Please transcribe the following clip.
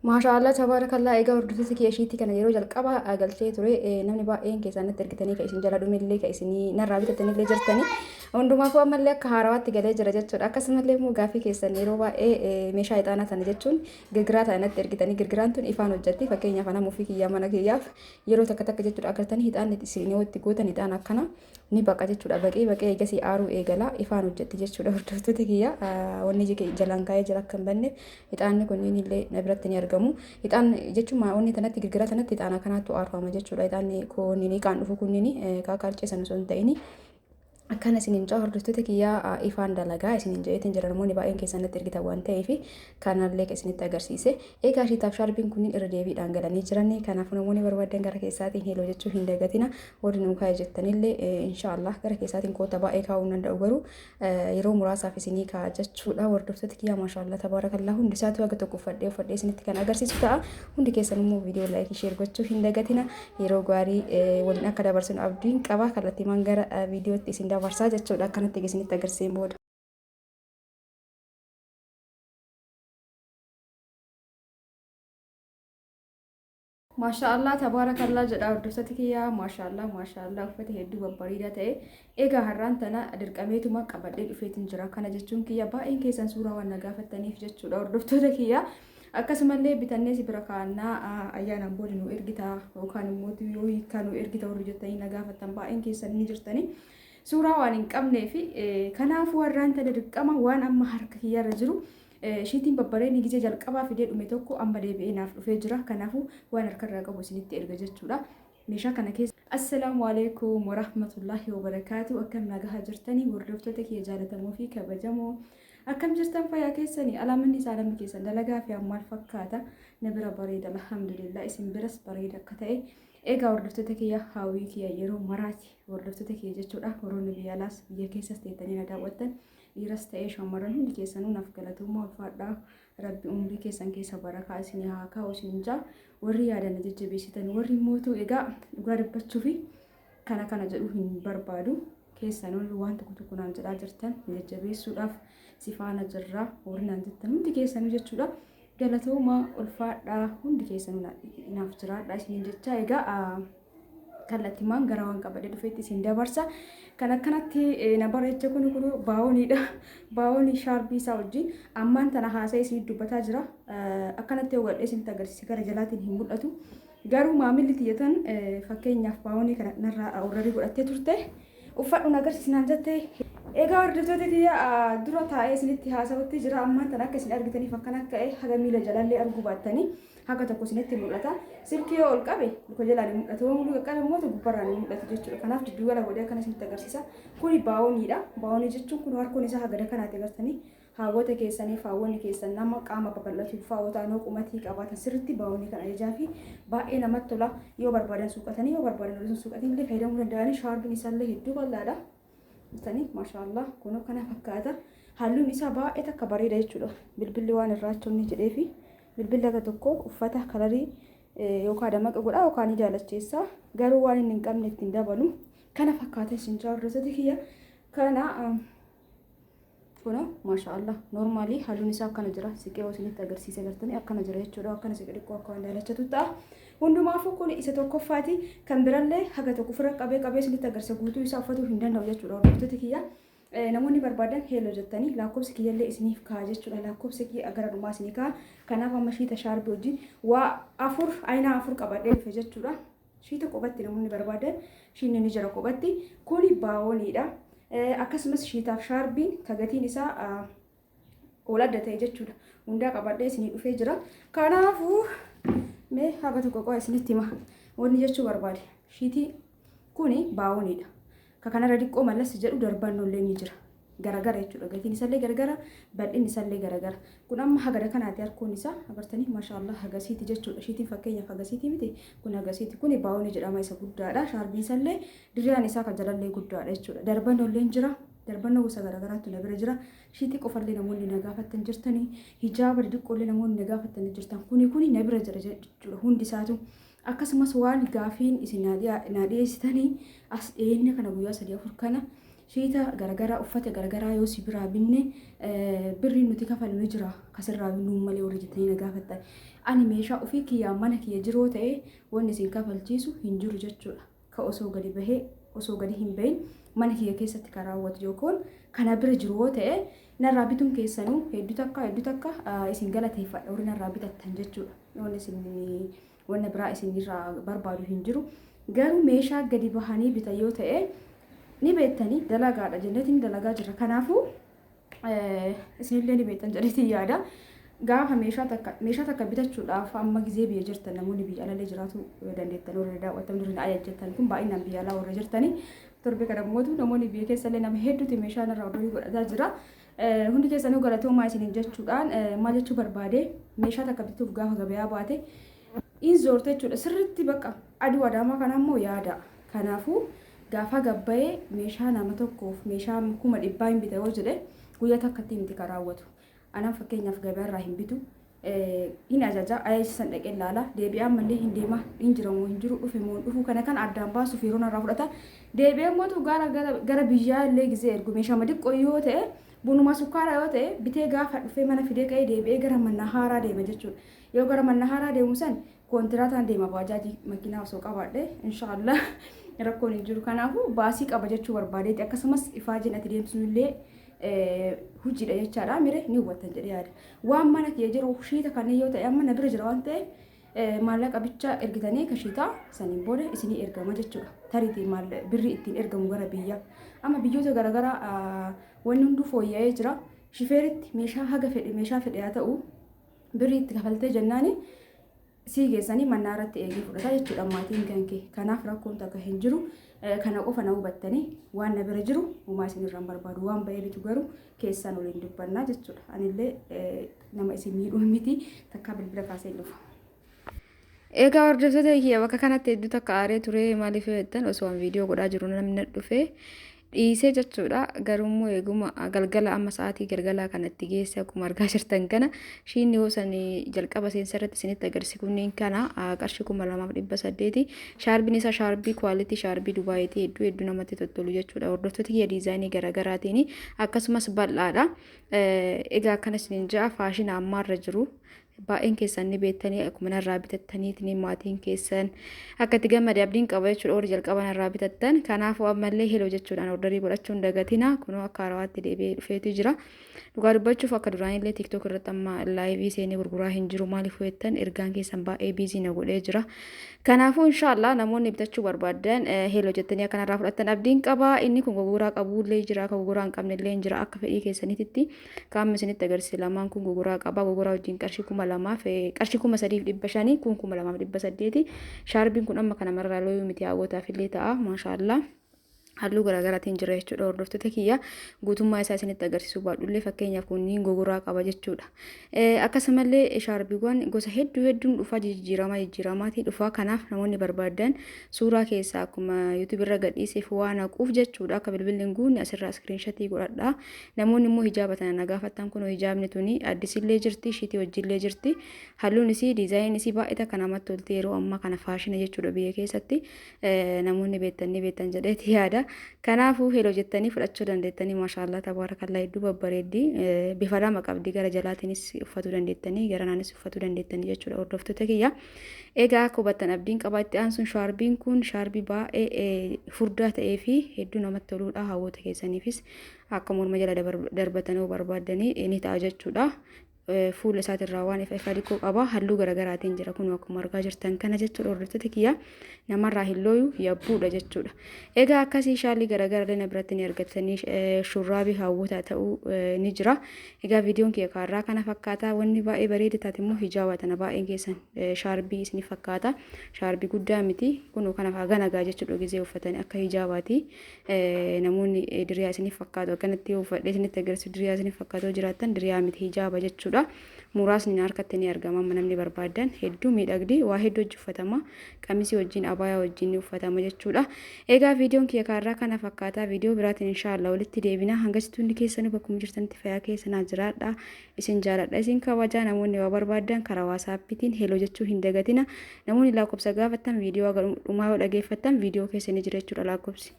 Maashaallah tabaarakallaa. Egaa hordoftoota kiyya, ishiitti kana yeroo jalqaba galchee ture. Namni baay'een keessaan natti ergitanii, kan isin jala dhumellee, kan isinii narraa bitattanillee jirtanii, hundumaafuu ammallee akka haarawaatti galee jira jechuudha. Akkasumallee immoo gaafii keessan yeroo baay'ee meeshaa ixaanaa tana jechuun girgiraa tana natti ergitanii, girgiraan tun ifaan hojjetti. Fakkeenyaaf anam ofii kiyyaa mana kiyyaaf yeroo takka takka jechuudha, agartanii, ixaanni isin yoo itti gootan ixaana akkana ni baqa jechuudha. Baqee baqee eegasii aaruu eegala. Ifaan hojjetti jechuudha hordoftoota kiyya. Wanni jalaan kaa'ee jira akka hin banneef. Ixaanni kunniin illee na biratti ni argamu. Ixaan jechuun wanni tanatti girgiraa tanatti ixaana kanaatu aarfama jechuudha. Ixaanni kunniin kaan dhufu kunniin kaakaalchee sana osoo hin ta'ini. Akkana isiniin jaa hordoftoota kiyyaa, ifaan dalagaa isiniin jedheetiin jira. Namoonni baay'een keessan natti ergitan waan ta'eef kanallee isinitti agarsiise. Egaa shiitaaf shaarbiin kunniin irra deebiidhaan galanii jiran. Kanaafuu namoonni barbaadan gara keessaatiin hello jechuu hin dagatina. Warri nuu kaa'e jettanillee inshaallah gara keessaatiin koota. Baay'ee kaa'uu hin danda'u, garuu yeroo muraasaaf isinii kaa'a jechuudha. Hordoftoota kiyyaa, maashaallah tabaarakallaa, hundi isaatu haga tokko uffadhee uffadhee isinitti kan agarsiisu ta'a. Hundi keessan immoo viidiyoo like, share gochuu hin dagatina. Yeroo gaarii waliin akka dabarsinu abdiin qaba. Kallattiimaan gara viidiyootti isin dabarsaa jechuudha. Akkanatti isinitti agarsiiseen booda. Maashaallah tabaarakallaa jedha hordoftoota kiyyaa. Maashaallah, maashaallah, uffata hedduu babbareedaa ta'e. Egaa har'aan tana dirqameetuma qabadhee dhufeetiin jira. Kana jechuun kiyya baay'een keessan suuraa waan na gaafattaniif jechuudha hordoftoota kiyya. Akkasumallee bitannee si bira kaa'annaa, ayyaanaan booda nu ergita yookaan immoo yoo hiikkaa nu ergita warri jettanii na gaafattan baay'een keessan ni jirtanii. Suuraa waan hin qabnee fi kanaafuu har'aan tana dirqama waan amma harka kiyyarra jiru, shiitiin babbareedni gizee jalqabaa fidee dhume tokko amma deebi'ee naaf dhufee jira. Kanaafuu waan harkarraa qabu isinitti erga jechuudha. Meeshaa kana keessa. Assalaamu alaikum warahmatullahi wabarakaatu. Akkam nagaha jirtanii hordoftoota kiyya jaalatamoo fi kabajamoo? Akkam jirtan? Fayyaa keessanii? Alaamanni isaa lammi keessan dalagaa fi maal fakkaata? Na bira bareeda, alhamdulillah. Isin biras bareeda akka ta'e. Egaa hordoftoota kiyya, hawwii kiyya yeroo maraati hordoftoota kiyya jechuudha. Warroonni biyya alaas biyya keessas teettanii na daawwattan, dhiiras ta'ee shamarran, hundi keessanuu naaf galatoomaa, ulfaadhaa. Rabbi umrii keessan keessa barakaa isinii haa kaa'u isin jaa. Warri yaadan jajjabeessitan, warri mootuu, egaa dhugaa dubbachuu fi kana kana jedhu hin barbaadu, keessanuu waan tokko tokko naan jedhaa jirtan, jajjabeessuudhaaf si faana jirra warri naan jettan hundi keessanuu jechuudha. Galatoomaa, ulfaadhaa, hundi keessanuu naaf jiraadhaa isiniin jechaa, egaa kallattimaan gara waan qabadhee dhufeetti isin dabarsa. Kan akkanatti na bareeche kun baawoniidha. Baawonii shaarbii isaa wajjin ammaan tana haasa'ee isin dubbataa jira. Akkanatti yoo godhee isinitti agarsiise gara jalaatiin hin mul'atu. Garuu maamilli tiyyatan fakkeenyaaf baawonii kana narraa orrarii godhattee turte. Uffadhu na agarsiisnaan jette. Egaa hordoftoota kiyya, dura taa'ee isinitti haasa'utti jira. Ammaan tana akka isin argitaniif akkana ka'e, haga miila jalallee arguu baattanii haga tokko isinitti mul'ata. Silkii yoo ol qabe luka jalaan hin mul'atu. Yoo mul'u qaqqabe immoo gubbarraan hin mul'atu jechuudha. Kanaaf jidduu gala godhee akkana isinitti agarsiisa. Kuni baawoniidha. Baawonii jechuun kun harkoon isaa hagada kanaatti agartanii, haawwota keessanii, haawwonni keessan nama qaama babal'atu faawwota anoo qumatii qabaatan sirriitti baawonii kan ajajaa fi baay'ee namatti tola. Yoo barbaadan suuqatanii, yoo barbaadan osoo suuqatiin illee fayyadamuu danda'anii, shaarbiin isaallee hedduu bal'aadha. Bitanii maashaallah, kun kana fakkaata. Halluun isaa baay'ee takka bareeda jechuudha. Bilbilli waan irraachonni jedheefi bilbilli akka tokko uffata kalarii yookaan damaqa godha yookaan ni jaalacheessa. Garuu waan inni hin qabne ittiin dabalu. Kana fakkaata isin hordoftoota kiyya. Kana kun maashaallah, normally halluun isaa akkana jira. Siqee isinitti agarsiisa, gartanii akkana jira jechuudha. Akkana siqe xiqqoo akka waan daalachatu ta'a. Hundumaafuu kun isa tokkoffaati. Kan birallee haga tokko ofirra qabee qabee isinitti agarsiisa, guutuu isaa uffatuu hin danda'u jechuudha hordoftoota kiyya. Namoonni barbaadan hello jettanii lakkoofsi kiyyallee isiniif ka'a jechuudha. Lakkoofsi kiyya gara dhumaa isinii ka'a. Kanaaf amma shiita shaarbii wajjin waa afur, aynaa afur qabadhee dhufe jechuudha. Shiita kophatti namoonni barbaadan shiinni ni jira kophatti. Kuni baawoniidha. Akkasumas shiitaaf shaarbiin ka gatiin isaa ol adda ta'e jechuudha. Hundaa qabadhee isinii dhufee jira. Kanaafuu mee haga tokko qofa isinitti hima. Wanni jechuu barbaade, shiitii kuni baawoniidha. Ka kanarra xiqqoo mallas jedhu darbannollee ni jira. Garagara jechuudha. Gatiin isallee garagara, bal'inni isallee garagara. Kun amma hagada kanaati harkoon isaa, agartanii, maashaallah, hagasiiti jechuudha. Shiitiin fakkeenyaaf hagasiiti miti, kun hagasiiti. Kuni baawonii jedhama, isa guddaadha. Shaarbiin isallee diriyaan isaa kan jalallee guddaadha jechuudha. Darbannollee jira. Darbannoo gosa garagaraatu na bira jira. Shiitii qofallee namoonni na gaafattan jirtanii, hijaaba xixiqqoollee namoonni na gaafattan jirtan. Kuni na bira jira jechuudha hundi isaatu. Akkasumas waan gaafiin isin naa dhiyeessitanii as dhiyeenya kana guyyaa 3 4 kana Shiita garagaraa, uffata garagaraa yoo si biraa binne birriin nuti kafallu ni jira kasirraa binnuun malee warri jettanii na gaafattan. Ani meeshaa ofii kiyyaa mana kiyya jiroo ta'e wanni isin kafalchiisu hin jiru jechuudha. Ka osoo gadi bahee, osoo gadi hin bahin mana kiyya keessatti kan raawwatu yookaan kana bira jiru yoo ta'e, narraa bituun keessanuu hedduu takka hedduu takka isin galateeffadha warri narraa bitattan jechuudha. Wanni isin wanna biraa isinirraa barbaadu hin jiru. Garuu meeshaa gadi bahanii bitan yoo ta'e, ni beektanii dalagaadha jenneetiin dalagaa jirra. Kanaafuu isinillee ni beektan jedheetiin yaada. Gaafa meeshaa takka bitachuudhaaf, amma gizee biyya jirtan, namoonni biyya alallee jiraatu dandeettan, warra daawwattan, warra ajajjattan kun baay'inaan biyya alaa warra jirtanii, torbe kana mootu namoonni biyya keessallee nama hedduuti meeshaa irraa orderii godhataa jira. Hundi keessanuu galatoomaa isiniin jechuudhaan, maal jechuu barbaade, meeshaa takka bituuf gaafa gabayaa baate in zoorte jechuudha. Sirriitti bakka aduu Adaamaa kana immoo yaada. Kanaafuu gaafa gabbayee meeshaa nama tokkoof meeshaa 100,000 hin bita yoo jedhe, guyyaa takkatti miti kan raawwatu. Anaan fakkeenyaaf gabaarraa hin bitu. Hin ajaja, ajaja san dhaqee ilaala, deebi'ee ammallee hin deema, hin jira moo hin jiru, dhufe moo hin dhufu, kana kan addaan baasuuf yeroo narraa fudhata. Deebi'ee mootu gara biyyaa illee gizee ergu, meeshaa xiqqoo yoo ta'e, bunuma sukkaara yoo ta'e, bitee gaafa dhufee mana fidee ka'ee deebi'ee gara mana haaraa deema jechuudha. Yoo gara mana haaraa deemu san koontiraataan deema, baajaajii makiinaa osoo qabaadhe inshaallah rakkoon hin jiru. Kanaafuu baasii qaba jechuu barbaadeeti. Akkasumas ifaajin ati deemsinu illee hojiidha jechaadha, mire ni hubattan jedhee yaada. Waan mana kiyya jiru shiita kanneen yoo ta'e, amma na bira jira waan ta'eef, maallaqa bicha ergitanii kashiitaa saniin booda isinii ergama jechuudha. Tariitii birrii ittiin ergamu gara biyyaa. Amma biyyoota garaagaraa wanni hunduu fooyya'ee jira. Shifeeritti meeshaa haga fedhe, meeshaa fedhe haa ta'u, birrii itti kafaltee jennaani sii geessanii mannaa irratti eegee fudhata jechuudha maatiin kan kee. Kanaaf rakkoon takka hin jiru. Kana qofa na hubattanii, waan na bira jiru homaa isin irraan barbaadu. Waan ba'ee bitu garuu keessaan waliin dubbannaa jechuudha. Anillee nama isin miidhuu miti, takkaa bilbila kaasee hin dhufu. Egaa hordoftoota kiyya, bakka kanatti hedduu takka aaree ture. Maaliif yoo jettan, osoo an viidiyoo godhaa jiru namni dhufe dhiisee jechuudha. Garuummoo eeguma galgala, amma sa'aatii galgalaa kanatti geesse. Akkuma argaa jirtan kana, shiinni yoo san jalqaba seensa irratti isinitti agarsiise kunneen kana qarshii 2800. Shaarbiin isaa shaarbii quality, shaarbii Dubaayitii hedduu hedduu namatti tottolu jechuudha. Hordoftoota kiyya, diizaayinii garaagaraatiin akkasumas bal'aadha. Egaa akkana isiniin ja'a, faashina ammaarra jiru baay'een keessan ni beektanii, akkuma narraa bitattaniitiin maatiin keessan akka itti gammade abdiin qaba jechuudha, warri jalqaba narraa bitattan. Kanaafuu ammallee hello jechuudhaan orderii godhachuun dagatina. Kunoo akka haarawaatti deebi'ee dhufeetu jira. Dhugaa dubbachuuf, akka duraanillee TikTok irratti amma live seenee gurguraa hin jiru. Maaliif jettan, ergaan keessan baay'ee busy na godhee jira. Kanaafuu inshaallah namoonni bitachuu barbaadan hello jettanii akka narraa fudhattan abdiin qaba. Inni kun gogoraa qabullee jira, akka gogoraa hin qabnellee jira, akka fedhii keessaniititti. Qaamni isinitti agarsiise lamaan kun gogoraa qaba. Gogoraa wajjin qarshii 2000, qarshii 3500, kun 2800. Shaarbiin kun amma kana marraa looyuu miti, hawwataaf illee ta'a, maashaallah. Halluu garaagaraatiin jira jechuudha. Hordoftoota kiyya, guutummaa isaa isinitti agarsiisuu baadhullee, fakkeenyaaf kunniin gogoraa qaba jechuudha. Akkasumallee shaarbiiwwan gosa hedduu hedduun dhufaa, jijjiiramaa jijjiiramaatii dhufaa. Kanaaf namoonni barbaadan suuraa keessaa akkuma YouTube irra gadhiiseef waan haquuf jechuudha, akka bilbilli hin guunne asirraa screenshotii godhadha. Namoonni immoo hijaaba tana na gaafattan, kun hijaabni tuni addisillee jirti, shiitii wajjillee jirti. Halluun isii, diizaayin isii baay'ee takka namatti tolti. Yeroo ammaa kana faashina jechuudha biyya keessatti. Namoonni beektan ni beektan jedheeti yaada. Kanaafuu hello jettanii fudhachuu dandeettanii. Maashaallah, tabaarakallaa, hedduu babbareeddi. Bifa lama qabdi, gara jalaatiinis uffatuu dandeettanii, gara naanis uffatuu dandeettanii jechuudha, hordoftoota kiyya. Egaa akka hubattan abdiin qaba. Itti aansuun shaarbiin kun shaarbii baay'ee furdaa ta'ee fi hedduu namatti toludha. Hawwoota keessaniifis akka morma jala darbatanii barbaaddanii ni ta'a jechuudha. Fuula isaatirraa waan ifa ifa xiqqoo qaba. Halluu garaagaraatiin jira, kun akkuma argaa jirtan kana jechuudha. Hordoftoota kiyya, namarraa hin looyu, yabbuudha jechuudha. Egaa akkasii shaalii garaagaraa na biratti ni argattanii, shurraabii hawwataa ta'uu ni jira. Egaa viidiyoon kiyya kaarraa kana fakkaata. Wanni baay'ee bareeda taate immoo hijaaba tana. Baay'een keessan shaarbii isinif fakkaata. Shaarbii guddaa miti, kun kana hagana gaa jechuudha. Gizee uffatanii akka hijaabaati. Namoonni diriyaa isiniif fakkaatu, akkanatti yoo uffadhee isinitti agarsiisu diriyaa isiniif fakkaatu jiraattan, diriyaa miti, hijaaba jechuudha. Muraasni harkatti ni argama. Amma namni barbaadan, hedduu miidhagdi, waa hedduu hojii uffatama, qamisii wajjin, abaayaa wajjin ni uffatama jechuudha. Egaa viidiyoon kiyya kaarraa kana fakkaata. Viidiyoo biraatiin inshaallah walitti deebina. Hangasitti hundi keessanuu bakkuma jirtanitti fayyaa keessanaa jiraadha. Isin jaaladha, isin kabajaa. Namoonni waa barbaadan karaa WhatsAppiitiin hello jechuu hin dagatina. Namoonni lakkoofsa gaafattan, viidiyoo dhumaa yoo dhageeffattan viidiyoo keessa ni jira jechuudha lakkoofsi.